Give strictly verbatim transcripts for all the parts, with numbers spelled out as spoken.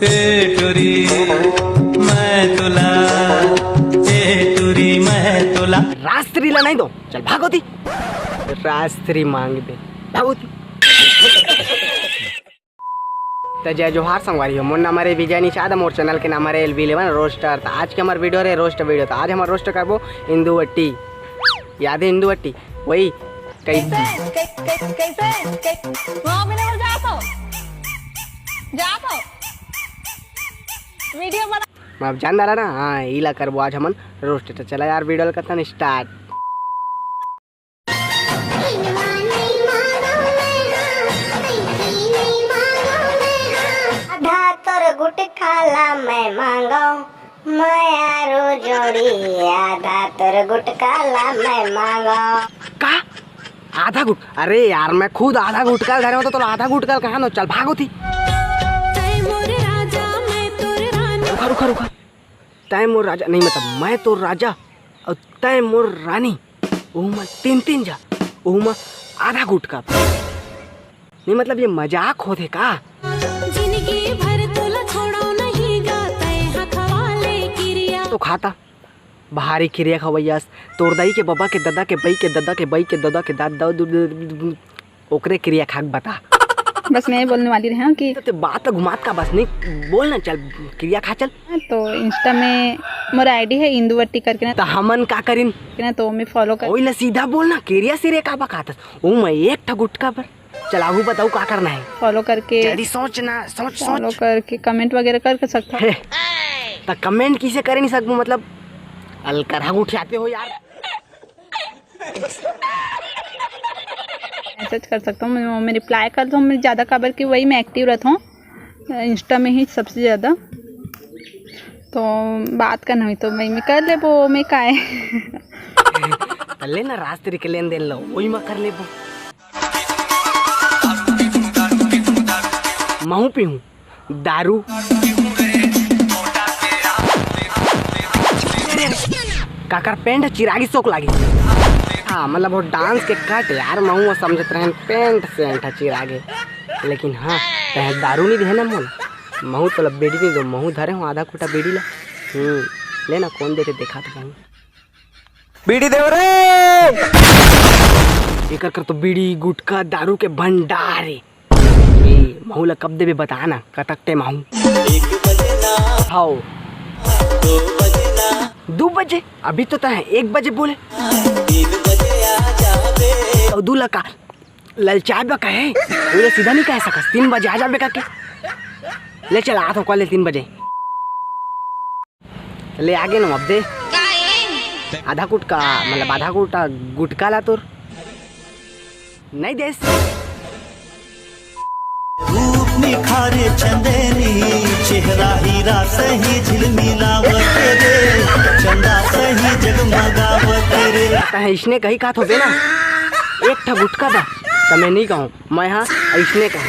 ए टुरी मैं तोला, ए टुरी मैं तोला। रास्त्री ला नहीं दो, चल भागो ती। रास्त्री मांग दे, भागो ती। त जय जोहार संगवारी हो, मोर नाम हरे विजय निषाद, मोर चैनल के नाम हरे एल बी इलेवन रोस्टर। त आज के हमर वीडियो रे रोस्ट वीडियो। त आज हमर रोस्ट करबो इंदुवट्टी, याद है इंदुवट्टी? वही कई कैसे? कै-, कै-, कैसे? कै-, वहाँ भी नहीं जा तो। जा तो। वीडियो बना। मैं अब जान डाला ना, हाँ, इला करबो आज हमन रोस्ट। त चला यार, वीडियो ला करथन स्टार्ट। आधा तोर गुटखा ला मैं मांगो, मैं आरू जोड़ी, आधा तोर गुटखा ला मैं मांगो। का? आधा गुट-, अरे यार, मैं खुद आधा गुटखा धरे हों, तो तोला आधा गुटखा कहाँ नो? चल, भागो ती। तै मोर राजा, मैं तोर रानी। रुका, रुका, रुका। तै मोर राजा, नहीं, मतलब, मैं तोर राजा और तै मोर रानी। ओहू मा तीन, तीन जा, ओहू मा आधा गुटखा। नहीं, मतलब, ये मजाक होथे का? जिंदगी भर तोला छोड़ो नहीं गा, तै हा खवा ले किरिया। तो खाता भारी किरिया खवैयास, तोर दाई के बबा के ददा के बई के ददा के बई के ददा के दाद दाऊ दु-, दु-, दु-, दु-, ओकरे किरिया खाक बता। बस मैं ये बोलने वाली रहे हूँ कि तो ते बात ला घुमात का बस नहीं बोलना, चल किरिया खा चल। तो इंस्टा में मोर आईडी है इंदुवट्टी करके ना, तो हमन का करिन? ना तो मैं फॉलो कर ओई ला सीधा बोलना, किरिया सिरे का बकातस? ओ मैं एक ठा गुटखा पर चलाहू बताऊ का करना है? फॉलो करके जल्दी सोच ना, सोच, फॉलो सोच। करके कमेंट वगैरह कर, कर सकता हूँ। हे, त कमेंट किसे करे नहीं सकबो? मतलब, अलकरहा उठियाते हो यार। मैसेज कर सकता हूँ, मैं, मैं रिप्लाई कर दूँ। मैं ज़्यादा काबर कि वही मैं एक्टिव रहता हूँ, इंस्टा में ही सबसे ज़्यादा। तो बात करना हुई तो वही मैं कर लेबो, मैं का है। कर लेना, रास्त्री के लेन देन लो, वही मैं कर लेबो। महू पीहूँ दारू। काकर पेंट चिरागी सोक लागी। हाँ, मतलब वो डांस के कट यार, महू समझत रहन पेंट सेंट चिरागे। लेकिन हाँ, तैं दारू नहीं देहे ना मोला, महू तोला बीड़ी नहीं दो, महू धरे हूँ आधा कुटा बीड़ी ला। हम्म, लेना कौन देते देखा तो कहूँ। बीड़ी देव रे। एकर कर तो बीड़ी, गुटखा, दारू के भंडार हे। ए, महू ला कब देबे बता ना, कतक टाइम आहूं? हाओ। दू बजे? अभी तो तैं एक बजे बोले। अउ दू ला का ललचाए बा कहे? पूरे सीधा नहीं कह सकस, तीन बजे आ जाबे का के? ले चल, आ तो कल ले तीन बजे। ले आगे न अब दे। आधा गुटका, मतलब आधा गुटका गुटका ला तोर। नहीं देस। रूप निखारे चंदेनी, चेहरा हीरा सही झिलमिलावत रे, चंदा सही जगमगावत रे। तैं इसने कही कहत होबे ना, एक ठा गुटका दा, त मैं नहीं कहूँ। मैं हा अइसने कहूँ।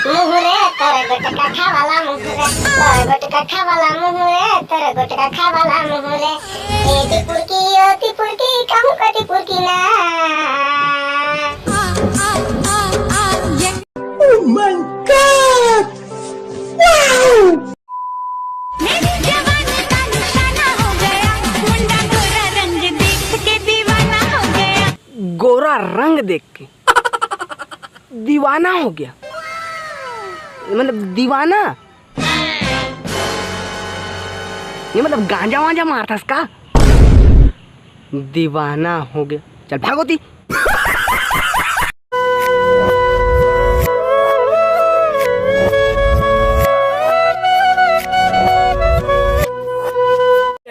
मुँह रे तोर गुटका खा वाला मुँह रे, तोर गुटका खा वाला मुँह रे, तोर गुटका खा वाला मुँह रे। ए टिपुरकी, ओ टिपुरकी, कहूँ का टिपुरकी ना। Oh my God! Wow! मेरी जवानी का निशाना हो गया, मुंडा गोरा रंग देख के दीवाना हो गया। गोरा रंग देख के दीवाना हो गया। मतलब दीवाना? ये मतलब गांजा वांजा मारथस का? दीवाना हो गया। चल भागो ती।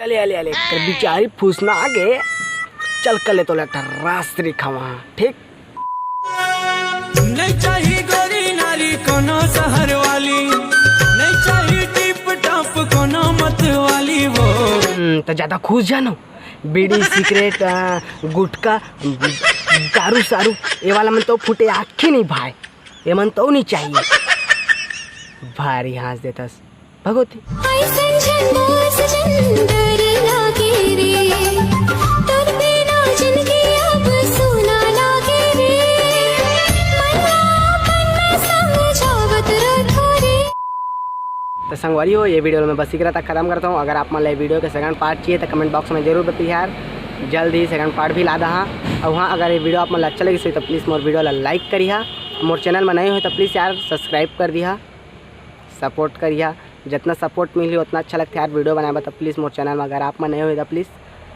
अले, अले, अले, कर बिचारी फुसना गे। चल कल ले तो लगता रास्त्री खावा, ठीक? नहीं चाही गोरी नारी कोनो शहर वाली, नहीं चाही टिप टॉप कोनो मत वाली वो। हम्म, तो ज्यादा खुश जानो, बीड़ी, सिगरेट, आ, गुटखा, दारू सारू, ये वाला मन तो फूटे आँखी नहीं भाई, ये मन तो नहीं चाहिए। भारी हंस देतस। भगवती। अइसन झन बोल सजन डर लागे रे, तोर बिना जिनगी अब सूना लागे रे, मन ला अपन में समझावत रथो रे। तो संगवारी हो, ये वीडियो में बस इकरा तक खत्म करता हूँ। अगर आप मन ला ये वीडियो के सेकंड पार्ट चाहिए तो कमेंट बॉक्स में जरूर बताइए यार, जल्द ही सेकंड पार्ट भी ला दहा। और हाँ, अगर ये वीडियो आप मन ला अच्छा लगिस होही तो प्लीज मोर वीडियो ला लाइक करिहा, मोर चैनल में नए होही तो प्लीज यार सब्सक्राइब कर दिहा, सपोर्ट करिहा। जितना सपोर्ट मिलही उतना अच्छा लगथे यार वीडियो बनाए बर। तो प्लीज मोर चैनल में अगर आप मन नए होही तो प्लीज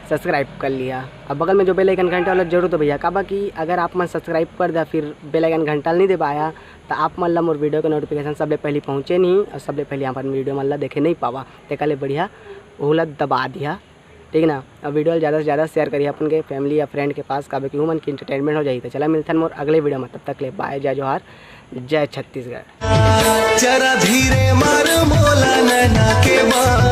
सब्सक्राइब कर लिहा। अब बगल में जो बेल आइकन घंटा वाला जरूर दबाइहा, काबर कि अगर आप मन सब्सक्राइब कर दिहा फिर बेल आइकन घंटा नहीं दबाया तो आप मन ला मोर वीडियो के नोटिफिकेशन सबले पहली पहुँचे नहीं और सबले पहली अपन वीडियो मन ला देखे नहीं पावा। तेकर ले बढ़िया ओहू ला दबा दिहा, ठीक ना। अब वीडियो ला ज़्यादा से ज़्यादा शेयर करिहा अपन के फैमिली या फ्रेंड के पास, काबर कि उमन के एंटरटेनमेंट हो जाही। तो चला मिलथन मोर अगले वीडियो में, तब तक ले बाय, जय जोहार, जय छत्तीसगढ़। चरा धीरे मार मोला नैना के बाण।